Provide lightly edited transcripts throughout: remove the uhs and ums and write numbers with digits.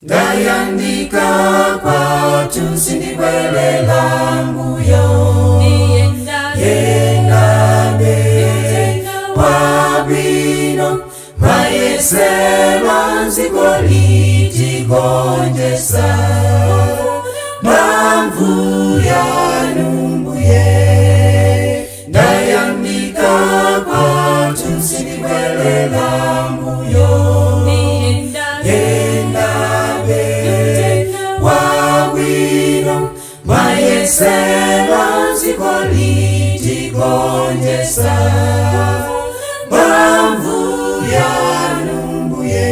Ndayandika kwathu sindibwelela mbuyo. Yendabe wabwino mayesero dziko litigonjetsa. Mphamvu yanu mbuye. Ndayandika kwathu sindibwelela mbuyo. Yendabe wabwino mayesero dziko litigonjetsa. Mphamvu yanu mbuye.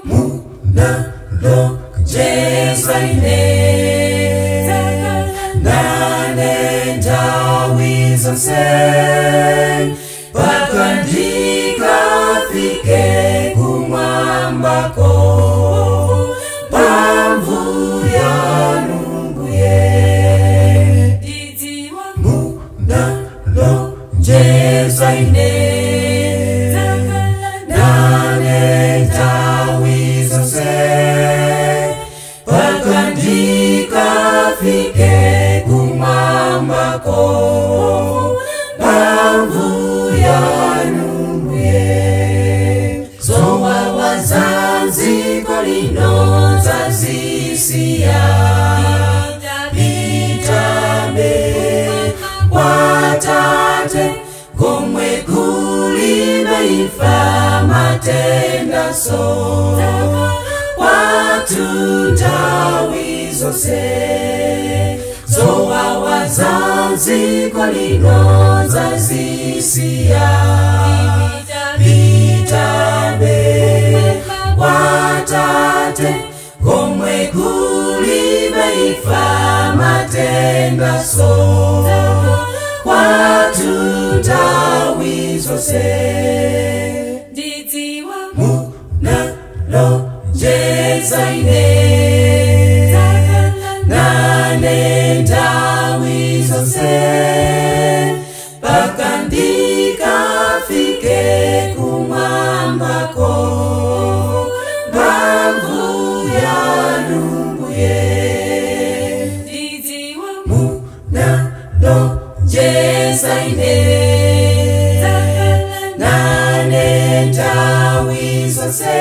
Munalonjeza ine nane nthawi zonse mpaka ndikafike kumwambako. Mphamvu yanu mbuye. Munalonjeza ine nane nthawi zonse mpaka ndikafike kumwambako. Mphamvu yanu mbuye. Zowawa za dziko lino zazisiya. Pitabe kwatate komwe kulibe imfa matendaso. Kwathu nthawi zonse. Zowawa za dziko lino zazisiya. Pitabe kwatate komwe kulibe imfa matendaso. Kwathu nthawi zonse. Munalonjeza ine nane nthawi zonse mpaka ndikafike kumwambako. Mphamvu yanu mbuye. Munalonjeza ine nane nthawi zonse